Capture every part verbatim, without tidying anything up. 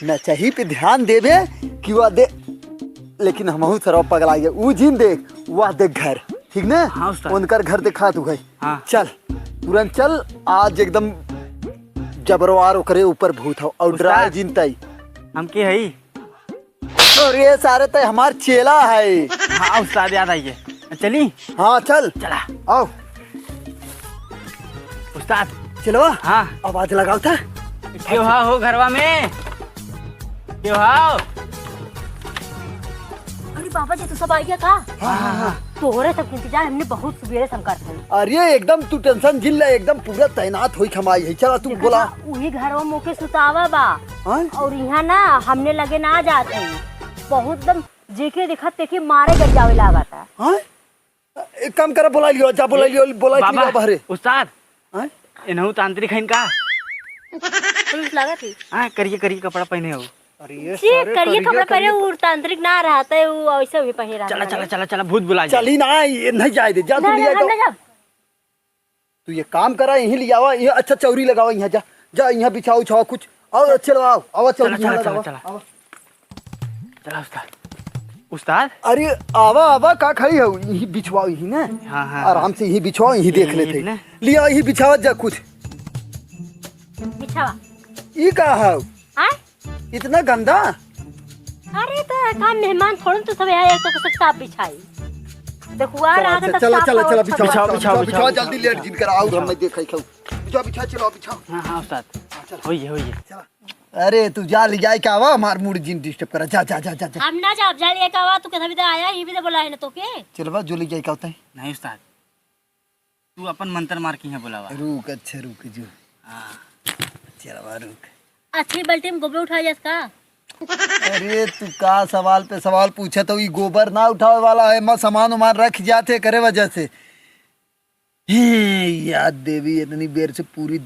नचही पे ध्यान देबे कि वह दे, लेकिन हमहू सरवा पगला गया। ऊ जिन देख, वह देख घर, ठीक ना? हाँ, उस्ताद। उनकर घर देखा तू है। हाँ। चल, तुरंत चल, आज एकदम जबरवार ओकरे ऊपर भूत हो और उस्ताद। डराए जिन तई। हम के हई? अरे सारे, तय हमार चेला है। हाँ उस्ताद, याद आई है। चली। हाँ चल। चला। आओ। उस्ताद। चलवा। हाँ। आवाज लगाओ था। क्यों हा हो घरवा में? क्यों हा हो? अरे बाबा जी, तू सब आ गया का? हाँ, हाँ, हाँ। तोहरे सब के इंतजार हमने बहुत सुबेरे से हम करत हई। अरे एकदम तू tension जिन ले, एकदम पूरा तैनात होई खमाई है। चला तू देखा बोला। था, उही घरवा मोके सुतावा बा। हाँ? और यहाँ ना हमने लगे ना जात है, बहुत दम जेके देखा तेके मारे गड़ जावे लागत है। हाँ? एक काम करा, बोला लियो, जा बोला लियो, बोला बाबा, लियो बाहरे। उस्ताद, हाँ? इनहू तांत्रिक है इनका? पुलिस लागत है। हाँ, करिए, करिए कपड़ा पहने हो। अरे ये जी, सारे करिए कपड़ा पहने, वो तांत्रिक ना रहता है, वो ऐसे भी पहने रहता चला, है। चला, चला, चला, भूत बुला लिया। चली ना, ये नहीं जाए दे, जा तू नहीं, लिया हम जाओ। नहीं जाब। तू ये काम करा, यहीं ले आवा, ये अच्छा चौरी लगावा यहाँ, जा, जा यहाँ बिछाओ, उछाओ कुछ, और अच्छे लगाओ, आवा चौरी चला, यहाँ चला, लगावा, चला, चला। आवा। चला उस्ताद। उस्ताद? अरे आवा, आवा, का खड़ी हो? यहीं बिछवाओ, यहीं ना। हाँ, हाँ, आराम हाँ। से यहीं बिछवाओ, यहीं देख यहीं लेते। इतने? लिया, यहीं बिछावा जा कुछ। बिछावा। ई का है? आय? इतना गंदा? अरे तो का मेहमान थोड़े, तू सब यहाँ एक तो सब साफ बिछाई। देखुआ चला, रहा था, अच्छा, सब चला, साफ चला, और बिछाओ, सब बिछाओ, बिछाओ, बिछाओ, बिछाओ, बिछाओ, जल्दी बिछाओ। लेट जिन करा, और हम मैं देखा खाऊं। बिछाओ, बिछाओ, चलो, बिछाओ। हाँ, हाँ, उस्ताद। हाँ, चला। वही है, वही है। चला। अरे तू जा, ले जाए के आवा, हमार मूड जिन disturb करा। जा, जा, जा, जा, जा। हम ना जाब, जा ले के आवा, तू कैसा भी तो आया, ये भी तो बोला है ना तो के। चलवा, जो ले जाए का होता है। नहीं उस्ताद, तू अपन मंत्र मार के यहाँ बोलावा। रुक, अच्छा रुक जो। हाँ। चलवा रुक। अच्छी बाल्टी में गोबर उठा जास का? अरे तू का सवाल पे सवाल पूछत हो, ई गोबर ना उठावे वाला है, मैं सामान उमान रख जाते करे वजह से। हे, या देवी, इतनी बेर से पूरी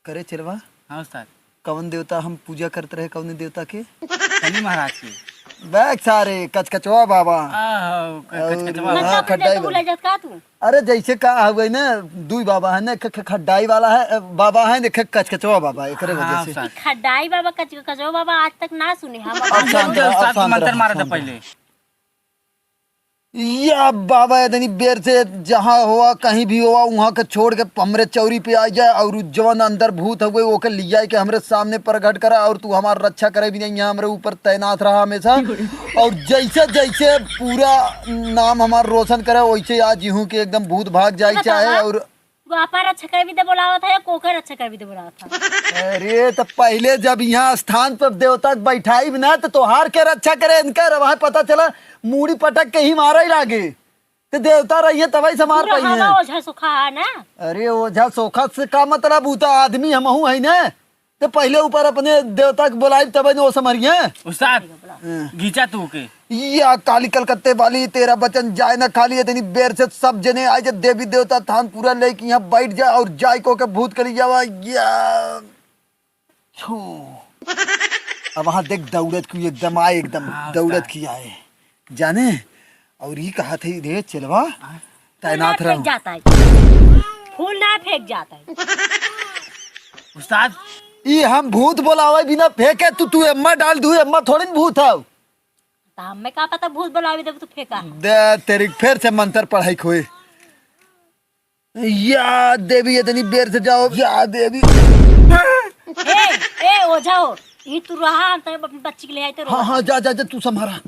करे चेलवा। हाँ उस्ताद। कवन देवता हम पूजा करत रहे, कवन देवता के? शनि महाराज के। बैक सारे, कचकचवा बाबा। आहो, क-, और कचकचवा हाँ, बाबा। खड्डाई तो बाबा। भुला जात का तू? अरे जैसे का हुए ना, दुई बाबा है ना, ख-, ख-, खड्डाई वाला है, अ, बाबा है ना, ख-, कचकचवा बाबा, एकरे वजह हाँ, से। उस्ताद। खड्डाई बाबा, कच-, कचकचवा बाबा आज तक ना सुने हम। अब शांत रहा, अब उस्ताद शांत मंत्र रहा, मारा था शांत रहा। पहले। या बाबा, इतनी बेर से जहाँ हुआ, कहीं भी हुआ, वहाँ के छोड़ के हमरे चौरी पे आ जाए और उ जवन अंदर भूत हुए, ओके ले जाए के हमरे सामने प्रगट करा और तू हमार रक्षा करे भी नहीं, यहाँ हमरे ऊपर तैनात रहा हमेशा। और जैसे जैसे पूरा नाम हमार रोशन करे, वैसे आज इहूँ के एकदम भूत भाग जाए बतावा। चाहे और तू आपन रक्षा करे भी दे बोलावत है या कोके रक्षा करे भी दे बोलावत है? अरे, तो पहले जब यहाँ स्थान पर देवता के बैठाई भी ना, तो तोहार के रक्षा करे इनकर? वहाँ पता चला मूड़ी पटक के ही मारा ही लागे। तो देवता रहिए तबही से मार पूरा पाई हवा है। ओझा सोखा है ना? अरे, ओझा सोखा से का मतलब? उ तो आदमी हमहू है ना। तो पहले ऊपर अपने देवता के बोलाई तबे न वो समरिए। उस्ताद, हाँ। घींचा तू के। या काली कलकत्ते वाली, तेरा वचन जाए ना खाली। इतनी बेर से सब जने आए, जब देवी देवता थान पूरा लेके यहाँ बैठ जाए और जाए को के भूत करी जावा। या छू। अब वहाँ देख दौड़त की एकदम आए, एकदम हाँ, दौड़त उस्ताद। की आए। जाने, और ई कहा थे रे चेलवा, हाँ। तैनात फूल ना रहो। फेंक जाता है। फूल ना फेंक जाता है। उस्ताद। ई हम भूत बोलावे बिना फेंके, तू, तू एम्मा डाल दू, एम्मा थोड़ी न भूत है। तो हमें का पता भूत बोलावे जब तू फेंका। दे तेरी, फिर से मंत्र पढ़ाई खोए। या देवी, इतनी बेर से जाओ, या देवी। ए, ए, ओझा हो, ई तू रहा, हम तब अपनी बच्ची के ले आए तो हाँ, रहा। हाँ, जा, जा, जा, तू संभारा।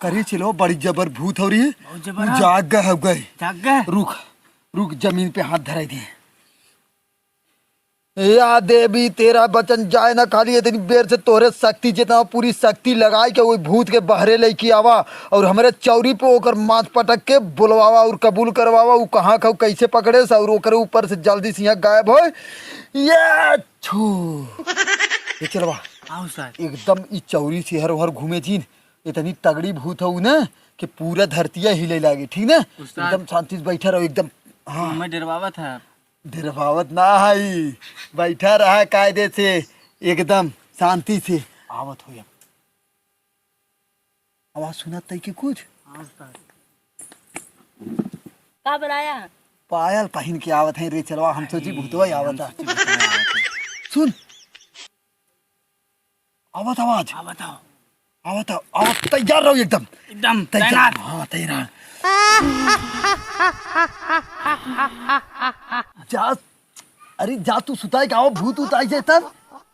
करे चलो, बड़ी जबर भूत हो रही है। बहुत जबर तू है। जाग गए, हो गए। जाग गए। रुक, रुक, जमीन पे हाथ धराई दे। या देवी, तेरा वचन जाए ना खाली, इतनी बेर से तोहरे शक्ति जितना पूरी शक्ति लगाई के वही भूत के बहरे लेके आवा और हमरे चौरी पे ओकर माथ पटक के बुलवावा और कबूल करवावा। उ कहाँ खाऊ कैसे पकड़े से और ओकरे ऊपर से जल्दी से यहाँ गायब हो। ये छू। ये चलवा। आओ सर। एकदम ई चौरी से हर हर घूमे जीन। इतनी तगड़ी भूत हऊ न कि पूरा धरतिया हिले लागे, ठीक ना? उस्ताद। एकदम शांति से बैठा रहो, एकदम। हाँ। मैं डरवावत है। डरवावत ना है, बैठा रहा कायदे से, एकदम शांति से। आवत हो अब। आवाज सुनत तई कि कुछ? हाँ, उस्ताद। का बुलाया है? पायल पहिन के आवत है रे चेलवा, हम सोची भूतवा ही आवत है। सुन, आवत आवाज। आवत हो। आवत हो, आवत, तैयार रहो एकदम। एकदम तैयार। तैनात। हाँ, तैयार। जा, अरे जा, तू सुताई का, आओ, भूत उत आई जाए तब।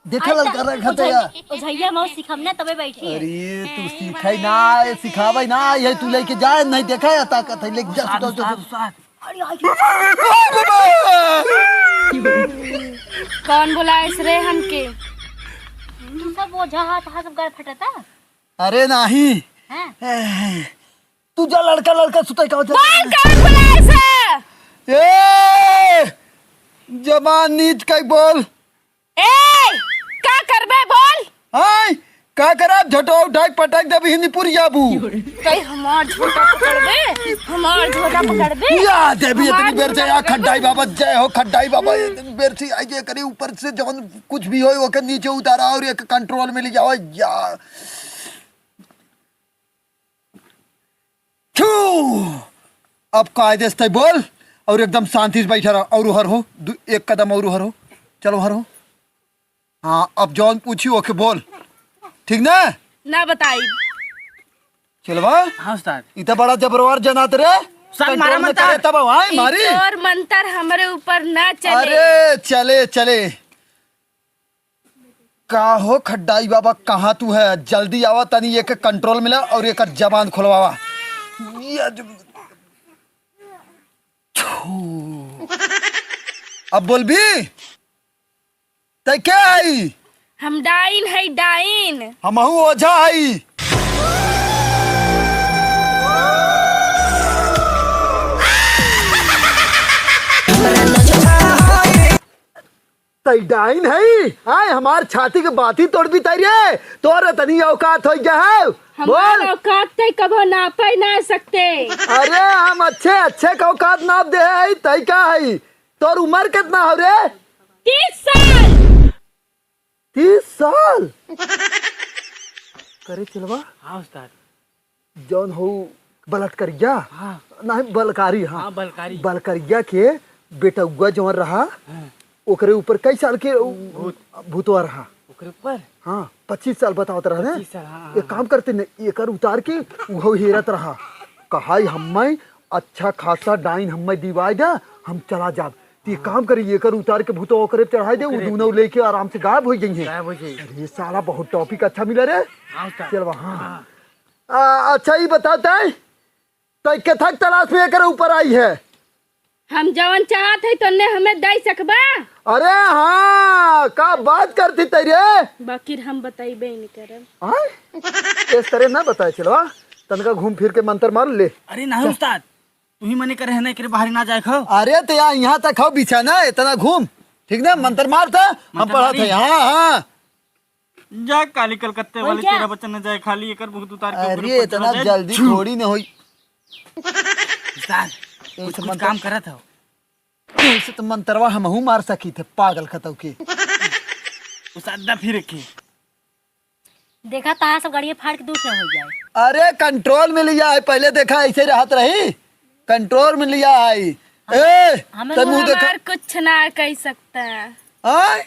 देखा आई ललका तब रखा था ओझैया, यार। ओझैया मऊ सिखमने तबे बैठी है। अरे तू सीखे ना, ये सिखावे ना, ये तू लेके जाए, नहीं देखा है ताकत है, लेके जा, सुता, सुता, सुता। अरे, आई। कौन बुलाइस रे हमके? तू सब ओझा हाथ, हाथ सब गल फटता। अरे नाही। हैं? ए, तू जा लड़का, लड़का सुते का होता। कौन, कौन बुलाइस है? ए, जबान नीच कई बोल। ए, का करबे बोल? आय, का करब? झटो उठाई पटक देबी हिंदी पुरिया बू। कई हमार झोटा पकड़बे? हमार झोटा पकड़बे? या देवी, हमार इतनी बेर से झोटा या पकड़बे? खड्डाई बाबा जय हो, खड्डाई बाबा इतनी बेर से आई जे करी ऊपर से जवन कुछ भी होई ओके नीचे उतारा और एक कंट्रोल में ले जाओ या। छू! अब कायदे से तय बोल और एकदम शांति से बैठा रहो। और उहर हो, दु-, एक कदम और उहर हो। चलो उहर हो। हाँ, अब जौन पूछी ओके बोल। ठीक ना? ना बताई। चलवा? हाँ उस्ताद। इतना बड़ा जबरवार जनात रे। उस्ताद, मारा कंट्रोल में मंतर। करे तब आए ई मारी। तोर मंतर हमरे ऊपर ना चले। अरे, चले, चले। का हो खड्डाई बाबा, कहाँ तू है? जल्दी आवा, तनी एक कंट्रोल मिला और एक जबान खुलवावा। ये जो, छू। अब बोलबी? तै के आई? हम डाइन है, डाइन। हमहू ओझा आई। तै डाइन है? आय, हमार छाती के बाती तोड़बी तै रे। तोर तनी औकात हो गया है। हमार बोल। औकात तै कभो नापे ना सकते। अरे, हम अच्छे, अच्छे के औकात नाप दे है, तै का है? तोर उम्र कितना हो रे? तीस साल। तीस साल? करे चलवा? हाँ उस्ताद। जौन हो बलात्कारिया? हाँ। नहीं, बलात्कारी, हाँ। हाँ, बलात्कारी। बलात्कारिया के बेटउआ जौन रहा, हाँ। ओकरे ऊपर कई साल के उ-, भूत। भूतवा रहा। ओकरे ऊपर? हाँ, पच्चीस साल बतावत रहा ना। पच्चीस साल, हाँ, हाँ, एक काम हाँ। करते न, एकर उतार के उहो हेरत रहा। कहाई हम्मे अच्छा खासा डाइन हम्मे दिवाई दे, हम चला जाब। त एक काम करी, एकर उतार के भूतवा ओकरे पे चढ़ाई दे, उ ओकरे पे। दूनो लेके आराम से गायब हो गई है। गायब हो जाई। अरे साला, बहुत टॉपिक अच्छा मिला रे। हाँ, उस्ताद। चल वहाँ। हाँ। आ, अच्छा, ई बताते हैं, तै केथक तलाश में एकर ऊपर आई है? हम जवन चाहत है, तन्ने हमें दे सकबा? अरे हाँ, का बात करती तै रे? बाकिर हम बतैबे नहीं करब। आय? इस तरह ना बताए चलवा, तनका घूम फिर के मंतर मार ले। अरे नहीं उस्ताद, तू ही मने करे है ना, एकरे बाहर ना जाए खाओ। अरे ते यहाँ, यहाँ तक हो बिछा ना, इतना घूम, ठीक ना? मंतर मार था, हम मंतर पढ़ा मारी। थे, हाँ, हाँ। जा काली कलकत्ते वाली, तेरा बच्चा न जाए खाली, एकर भूत उतार के ऊपर अरे, ऊपर इतना चला जाए। जल्दी छू। थोड़ी न होई। उस्ताद, कुछ, कुछ मंतर काम करत हो। ऐसे तो मंतरवा हमहू मार सकी थे, पागल खतौ के। उस्ताद, दा फिर रखी। देखा, तहां सब गाड़ियां फाड़ के दूसरा हो जाए। अरे, कंट्रोल में लिया है, पहले देखा ऐसे रहत रही, कंट्रोल में लिया है। ए, हमें तै मुंह देखा। हमार कुछ ना कह सकता। आय?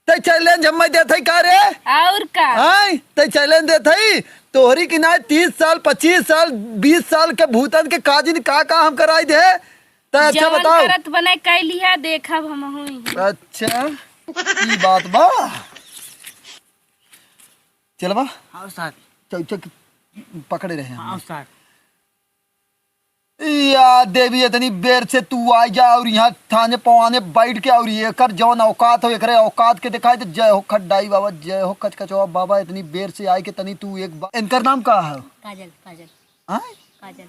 तै चैलेंज हम्मे देत है का रे? और का? आय? तै चैलेंज देत है? तोहरी की ना तीस साल, पच्चीस साल, बीस साल के भूतन के काजिन का का हम कराई दे? तै अच्छा जवन बताओ। करत बने कह लिया, देखब हमहू ही। अच्छा, ई बात बा। चलबा? हाँ उस्ताद। चौचक पकड़े रहे हाँ हमने। उस्ताद। या देवी, इतनी बेर से तू आ जा और यहाँ थाने पवाने बैठ के और एकर जौन औकात हो, एकरे औकात के दिखाई दे। जय हो खड्डाई बाबा, जय हो खचखचवा बाबा। इतनी बेर से आए के तनी तू एक बार, इनकर नाम का है? काजल, काजल। हाँ? काजल।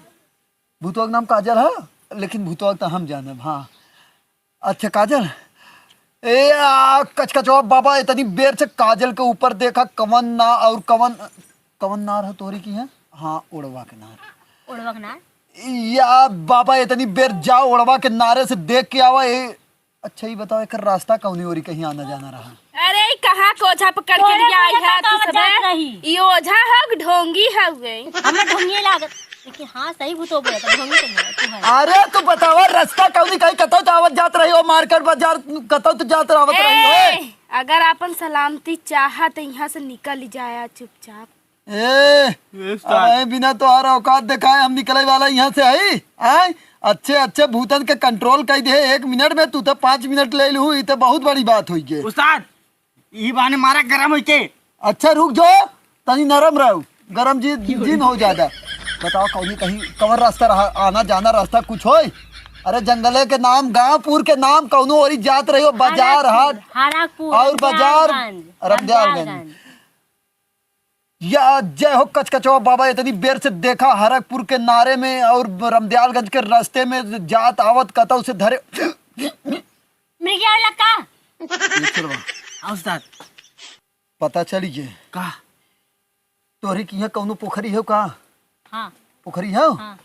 भूतवा के नाम काजल है, लेकिन भूतवा के तो हम जानब। हाँ, अच्छा काजल, ए आ, कचकचवा बाबा, इतनी बेर से काजल के ऊपर देखा, कवन ना और कवन, कवन नार है तोहरी की है? हाँ, ओड़वा के नार। ओड़वा के नार? या बाबा, इतनी बेर जाओ ओड़वा के नारे से देख के आवा। ए, अच्छा, ई बताओ, एकर रास्ता कौनी ओरी कहीं आना जाना रहा? अरे, ई कहाँ के ओझा पकड़ के तोरे लिया आई ओझा है का तू आवत जात सबे? रही? ई ओझा हउ, ढोंगी हउए। हमरा ढोंगिए लागत। लेकिन हाँ, सही भूतो बोलत, ढोंगी तो है, तू है। अरे, तू बतावा, रास्ता कौनी कहीं कतौ तो आवत जात रही हो, मार्केट बाजार कतौ तो जात आवत रही हो। ए, अगर आपन सलामती चाहत, यहाँ से निकल जाया चुपचाप। ए, ए, उस्ताद। अबे बिना तोहार औकात देखाए हम निकले वाला यहाँ से हई, आय? अच्छे, अच्छे भूतन के कंट्रोल कर दे एक मिनट में, तू तो पाँच मिनट ले लू, ई तो बहुत बड़ी बात होई गे। उस्ताद, ई बाने मारा गरम होई के। अच्छा रुक जो, तनी नरम रहो, गरम जी, जिन हो ज्यादा। बताओ कौनी कहीं कवर रास्ता रहा, आना जाना रास्ता कुछ होई? अरे जंगले के नाम, गांवपुर के नाम कौनो ओरी जात रही हो, बाजार हरकपुर, हाट हरकपुर, और बाजार, रमदियालगंज, रमदियालगंज। रमदियालगंज। या जय हो कचकचवा बाबा, इतनी बेर से देखा हरकपुर के नारे में और रमदियालगंज के रास्ते में जात आवत कतौ से धरे। मृगया लक्का। ये चलवा। हाँ उस्ताद। पता चली जे। का? तोहरे किहाँ कौनो पोखरी हो का? हाँ। पोखरी हो? हाँ।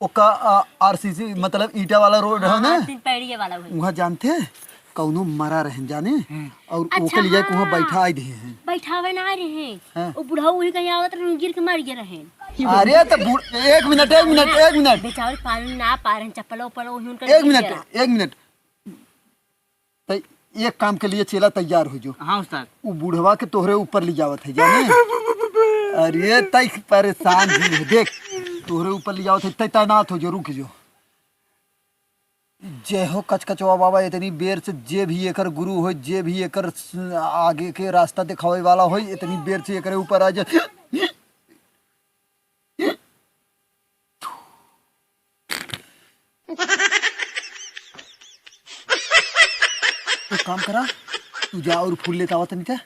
ओका, आ, आरसीसी, मतलब ईंटा वाला रोड है हाँ, ना? हाँ, तीन पैड़िए वाला हुए। वहाँ जानते हैं? कौनो मरा रहन जाने, हम्म। और अच्छा, ओके लिया के वहाँ हाँ। बैठा आए दिए हैं। बैठावे ना आ रहे हैं। हाँ। वो बुढ़ऊ वही कहीं आवत रहे, गिर के मर गए रहे। अरे तो बूढ़-, एक मिनट, एक मिनट, हाँ। एक मिनट। बेचारे पानी ना पा रहे हैं, चप्पलो उपलो वही उनका एक गिर मिनट, गया। एक मिनट। तो एक काम के लिए चेला तैयार हो जो। हाँ उस्ताद। वो बुढ़वा के तोहरे ऊपर ले जावत है, जाने? अरे तई परेशान ही है, देख, तोहरे ऊपर ले जावत है, तई तैनात हो जो, रुक जो। जय हो कचकचवा बाबा, इतनी बेर से जे भी एकर गुरु होय, जे भी एकर स-, आगे के रास्ता दिखावे वाला होय, इतनी बेर से एकरे ऊपर आ जा। तो काम करा, तू जा और फूल लेता आवा तनी से।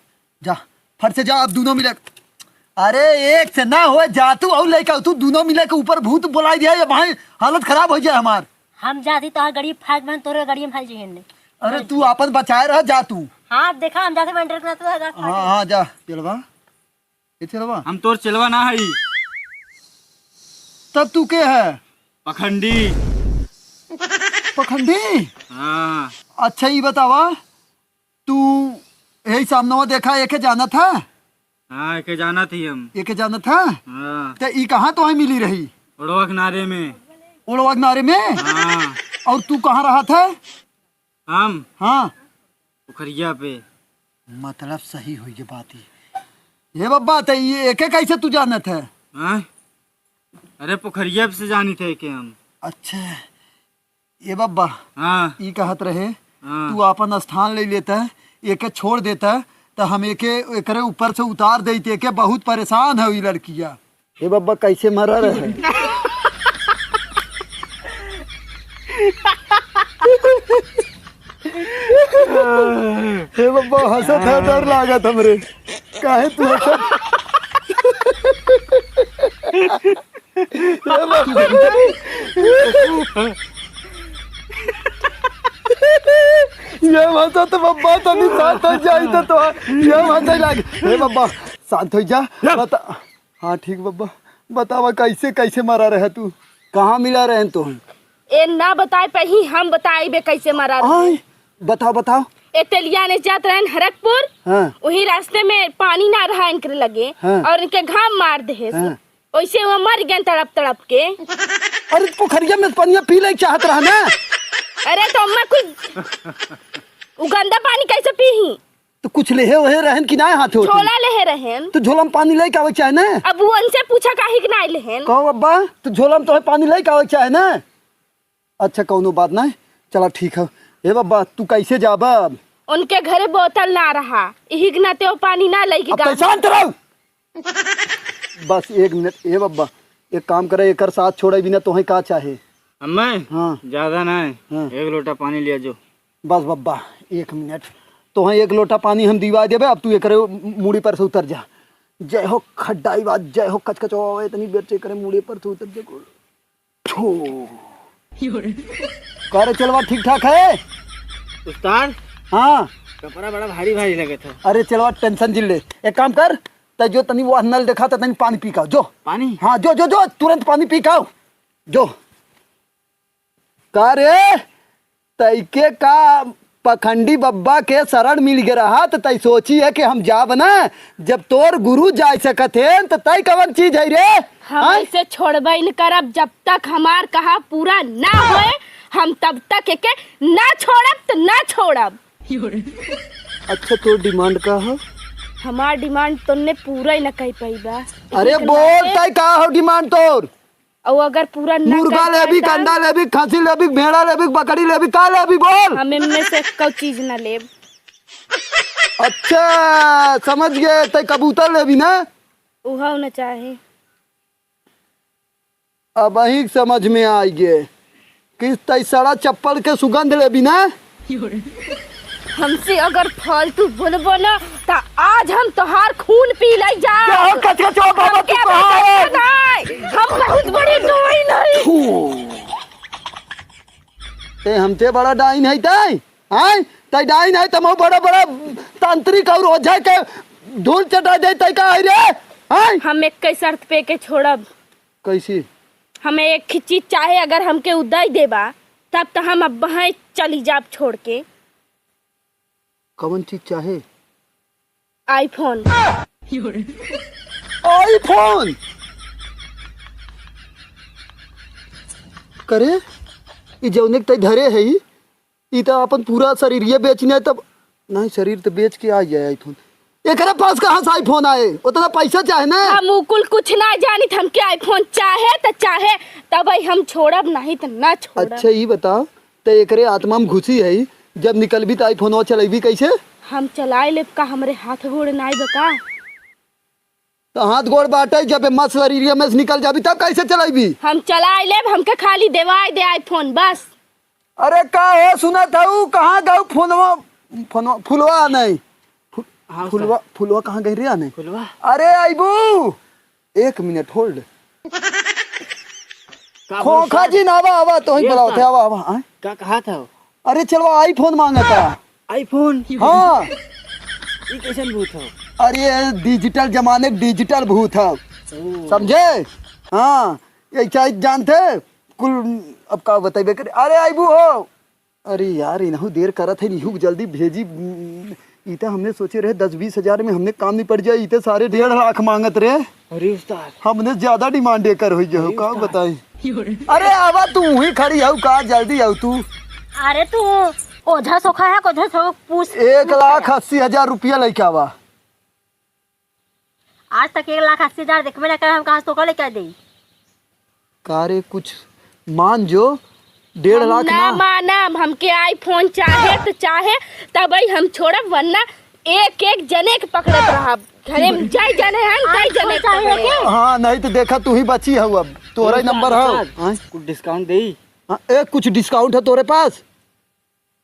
जा, फट से जा, अब दोनों मिले। अरे, एक से ना होय, जा तू और लइका, तू दोनों मिले के ऊपर भूत बोलाई दिया, ये भाई हालत खराब हो जाए हमार। हम जाती तो गड़ी फाक बन तोरे गड़ी में फंस जइहन ने। अरे, तू आपन बचाए रह, जा तू। हाँ, देखा, हम जाते में डर ना तो है, हाँ, हाँ, जा, चलवा। ये चलवा। हम तोर चलवा ना हई। तब तू के है? पखंडी। पखंडी? हाँ। अच्छा, ई बतावा, तू यही सामनवा देखा, एके जानत है? हाँ, एके जानत ही हम। एके जानत है? हाँ। ते ई कहाँ तोहे मिली रही? ओड़वा किनारे में। ओड़वा किनारे में? हाँ। और तू कहाँ रहत है? हम? हाँ। पोखरिया पे। मतलब सही होई ये बात ही। हे बब्बा, ते ये एके कैसे तू जानत है? हाँ? अरे, पोखरिया पे से जानी थे के हम। अच्छा। ए बब्बा, हाँ। ई कहत रहे, हाँ। तू आपन स्थान ले लेता, एके छोड़ देता, त हम एके, एकरे ऊपर से उतार देते, एके बहुत परेशान है ई लड़किया। ए बब्बा, कैसे मरा रहे? हे बब्बा, हंसत है, डर लागत हमरे। काहे तू हंसत? हे बब्बा। ये हंसत बब्बा, तनी शांत हो जाई तो, तो ये हंसे लागे। हे बब्बा, शांत हो जा। बता, हाँ, ठीक बब्बा, बतावा कैसे, कैसे मरा रहे तू? कहाँ मिला रहे तो? ए ना बताए पही, हम बताइबे कैसे मरा रहे। आय, बताओ, बताओ। ए तेलिया ने जात रहन हरकपुर, हाँ। वही रास्ते में पानी ना रहा इनके लगे, हाँ। और इनके घाम मार देहे से। हाँ। वैसे वो मर गए तड़प तड़प के। अरे पोखरिया में पनिया पी ले चाहत रहा ना। अरे तो अम्मा कुछ उ गंदा पानी कैसे पीही? तो कुछ लेहे ओहे रहन कि ना हाथ होत? झोला लेहे रहन। तो झोला में पानी लेके आवे के चाहे ना? अब वो उनसे पूछा काहे कि ना लेहन? कहो अब्बा, तो झोला में तोहे पानी लेके आवे के चाहे ना? अच्छा, कौनो बात ना, चला ठीक है। ए बब्बा, तू कैसे जाबा अब? उनके घरे बोतल ना रहा, इही के नाते वो पानी ना लेके अब गा- तो शांत रहो। बस एक मिनट, ए बब्बा, एक काम करे, एकर साथ छोड़े बिना तोहे का चाहे? हमें? हाँ। ज्यादा ना है, हाँ। एक लोटा पानी लिया जो। बस बब्बा, एक मिनट, तोहे एक लोटा पानी हम दिवा देबे, अब तू एकरे मूड़ी पर से उतर जा। जय हो खड्डाई बात, जय हो कचकचवा, इतनी बेर से एकरे मूड़ी पर से उतर जा। थू। का रे चेलवा, ठीक ठाक है? उस्ताद, हाँ। कपड़ा बड़ा भारी भारी लगे था। अरे चेलवा, टेंशन जिन ले, एक काम कर, तै जो तनी वो नल देखा, तै तनी पानी पी के आओ, जो। पानी? हाँ, जो, जो, जो, तुरंत पानी पी के आओ, जो। का रे, तैके का पखंडी बब्बा के शरण मिल गए रहा, त तै सोची है कि हम जाब ना, जब तोर गुरु जा सकत हैं, त तै कवन चीज है रे? हम हाँ? ऐसे छोड़बे न करब, जब तक हमार कहा पूरा ना होए, हम तब तक एके ना छोड़ब, त ना छोड़ब। अच्छा, तोर demand का है? हमार demand तोन्ने पूरा ही न कह पाइबा। अरे एक बोल, लाख तै का हो demand तोर? और अगर पूरा ना मुर्गा कर लेबी, पाइबा, अंडा लेबी, खसी लेबी, भेड़ा लेबी, बकरी लेबी, का लेबी बोल? हम इनमें से एको चीज ना लेब। अच्छा, समझ गए, तै कबूतर लेबी ना? उहो न चाहे। अबहीं समझ में आइ गे कि तै सड़ा चप्पल के सुगंध लेबी ना। हमसे अगर फालतू बोलबो ना, त आज हम तोहार खून पी ले जा। क्या हो, कचकचवा बाबा, हमके तू कहाँ है? पता नहीं, हम बहुत बड़ी डाइन हई। थू। ते हमसे बड़ा डाइन है तै? आय? तै डाइन है, तमहू बड़ा बड़ा तांत्रिक और ओझा के धूल चटा दे, तै का है रे? आय? हम एक शर्त पे के छोड़ब। कैसी? हमें एक ही चीज चाहे, अगर हमके उ दे देबा, तब तो हम अबहीं चली जाब छोड़ के। कवन चीज चाहे? iPhone। iPhone? करे, ई जौने के तै धरे है, ई त अपन पूरा शरीरिये बेचने, तब नहीं, शरीर त बेच के आ जाए iPhone। एकरे पास कहाँ से iPhone आए? उतना पैसा चाहे ना। हम उ कुल कुछ ना जानित, हमके iPhone चाहे त चाहे, तब ही हम छोड़ब, नहीं त ना छोड़ब। अच्छा, ई बताओ, त एकरे आत्मा में घुसी है, जब निकलबी त iPhone चलेबी कैसे? हम चलाए लेब का, हमरे हाथ गोड़ नाई बा का? त हाथ गोड़ बाटे, जब एम्मा शरीरिया में से निकल जाबी, तब कैसे चलाइबी? हम चलाए लेब, हमके खाली देवाई दे iPhone, बस। अरे का हो, सुनत हऊ, कहाँ गऊ फोनवा, फोनवा, फुलवा नहीं, फु-, हाँ, फुलवा, सर। फुलवा कहाँ गई रे आने? फुलवा? अरे आइबू, एक मिनट hold। का खोखा बोलता? जी ना, आवा, आवा, तो ही ये बुलाओ थे, उस्ताद। आवा, आवा, आए। का कहा था? अरे चलवा iPhone मांगता। iPhone? हाँ। ई कैसन भूत हो? अरे digital जमाने के digital भूत हो। ओ। समझे? हाँ, ये चाहे जानते कुल, अब का बताइबे करे। अरे आइबू हो। अरे यार, इनहू देर करत है, इनहू जल्दी भेजी। ई त हमने सोचे रहे दस बीस हजार में हमने काम निपट जाए, ई त सारे डेढ़ लाख मांगत रहे। अरे उस्ताद। हमने ज्यादा demand एकर होइ गए हो, अरे का उस्ताद। बताई? अरे आवा, तू ही खड़ी हऊ का, जल्दी आऊ तू। अरे तू ओझा सोखा है, ओझा सो पूछ। एक लाख अस्सी हजार रुपया लेके आवा। आज तक एक लाख अस्सी हजार देखबे ना करे, हम कहाँ से तोका लेके आ देई? का रे, कुछ मान जो, डेढ़ हम लाख ना ना। मानब, हमके iPhone चाहे त चाहे, तबही हम छोड़ब, वरना एक एक जने के पकड़त रहब। घरे में जाई जने हम, आज ताई जने कोई चाहे पकड़े। के? हाँ, नहीं त देखा, तू ही बची हऊ अब, तोहरा ही उस्ताद, नंबर हऊ। उस्ताद, हाँ? कुछ discount देई? हाँ, ए, कुछ discount है तोरे पास?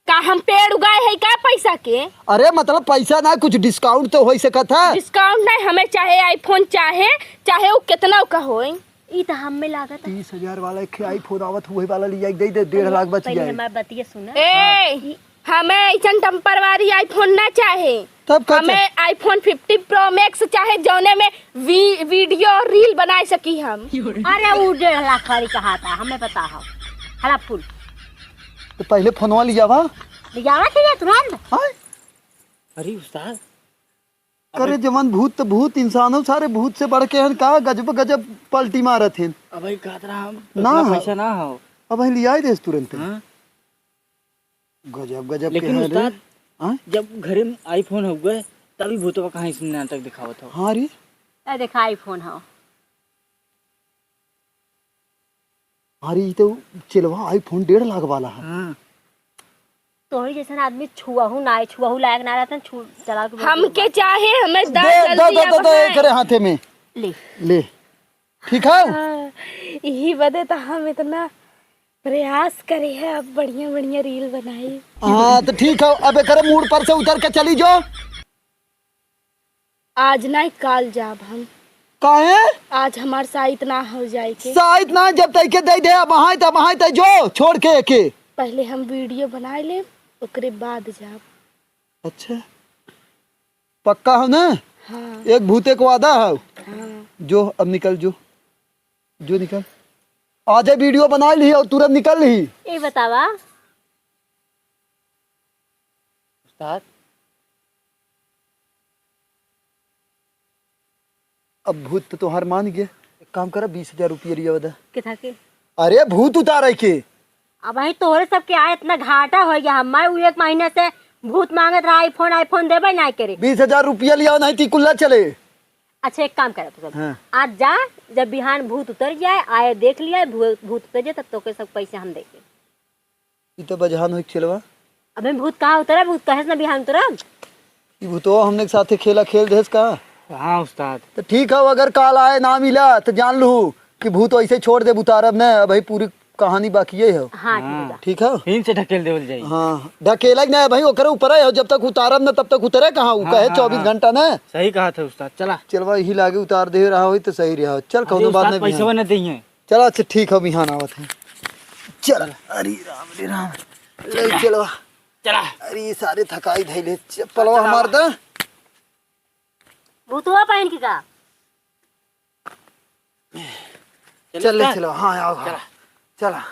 का हम पेड़ उगाए है का पैसा के? अरे मतलब पैसा ना, कुछ discount तो होइ सकत है। Discount नहीं, हमें चाहे iPhone चाहे, चाहे उ कितना का होए। ई त हमें लागत है। तीस हजार वाला एक iPhone आवत, वही वाला लिया के दे दे, डेढ़ लाख बच पहले जाए। हमार बतिया सुना। ए, हमें ऐसन temporary iPhone ना चाहे। तब का हमें iPhone fifteen Pro Max चाहे, जौने में वी-, video reel बनाए सकी हम। अरे उ डेढ़ लाख वाली कहा था, हमें पता है। हला फूल। तो पहले फोनवा लियावा। लियावा थे या तुरंत। हाँ? अरे उस्ताद। करे अबे जवन भूत त भूत, इंसानो सारे भूत से बढ़ के हन का, गजब गजब पलटी मारत हन। अबे कहत रहा हम, ना उतना हो। पैसा ना हो। अबे लियाई देस तुरंत। हाँ? गजब गजब के लेकिन है रे। उस्ताद, हाँ? जब घरे में iPhone हो गए, तभी भूतवा कहाँ इसमें नाटक दिखावत हो। हाँ रे। ए देखा iPhone हो। अरे, ई तो चिलवा iPhone डेढ़ लाख वाला है। हाँ। तोहरी जैसन आदमी छुआहू ना है, छुआहू लायक ना रहतन, छू-, चला के हमके चाहे, हमें दस दे, दे, जल्दी दे, दे, अब दे, है। एकरे हाथे में। ले। ले। ठीक है? हाँ, यही बदे तो हम इतना प्रयास करे है, अब बढ़िया, बढ़िया reel बनाई। हाँ, तो ठीक है, अब एकरे मूड पर से उतर के चली जो। आज नाहीं, काल जाब हम। काहे? आज हमार साइत ना हो जाए के। साइत ना, जब तैके दे दे, अब अबहीं त, अबहीं त जो, छोड़ के एके। पहले हम video बनाए लेब, ओकरे बाद जाब। अच्छा, पक्का हो ना? हाँ। एक भूते को आधा है। हाँ। जो अब निकल, जो, जो निकल। आजे वीडियो बनाइ लिही और तुरंत निकल लिही। ए बतावा। उस्ताद। अब भूत तो तोहार मान गए। एक काम करा, बीस हजार रुपया लिया बता। किथा के? अरे भूत उतारे के। अब भाई तोहरे सबके आए इतना घाटा होइ गया। हमारे उ एक महीने से भूत माँगत रहा iPhone, iPhone देबे नाहीं करे। बीस हजार रुपया लिया, नाहीं ती कुल्ला चले। अच्छा एक काम करा तू सब। हाँ। आज जा, जब बिहान भूत उतर जाए, आए देख लिया, भू-, भूत उतर जाए, तब तोके सब पैसे हम देंगे। ई तो बजहान होइ खेलवा। अबे भूत कहाँ उतरा? भूत कहेस ना बिहान उतरा। ई भूतवा हमने के साथे खेला खेल देस का? हाँ उस्ताद। तो ठीक है, अगर काल आए ना मिला तो जान लू कि भूत ऐसे छोड़ दे, उतारब न। अब भाई पूरी कहानी बाकी यही है। हाँ, ठीक है। हाँ। ठीक है? फिर से ढकेल देवल जाई। हाँ, ढकेला कि ना भाई, ओकरे ऊपर है, जब तक उतारब न तब तक उतरे कहाँ? उ हाँ, कहे हाँ, चौबीस हाँ। घंटा न। सही कहा था उस्ताद, चला। चलवा यही लागे उतार दे रहा होई तो सही रहा। चल, अरे कौनो बात उस्ताद, नहीं, पैसवा बिहान। न देइहे। चला, अच्छा, ठीक है, बिहान आवत है। चल, अरे राम रे राम। ले, चलवा। चला। अरे, सारे थकाई धइले। चप्पलवा चला। हमार दा। भूतवा पहन के का? चल, ले, चला। चलवा। हाँ, आओ, हाँ। चला। चला।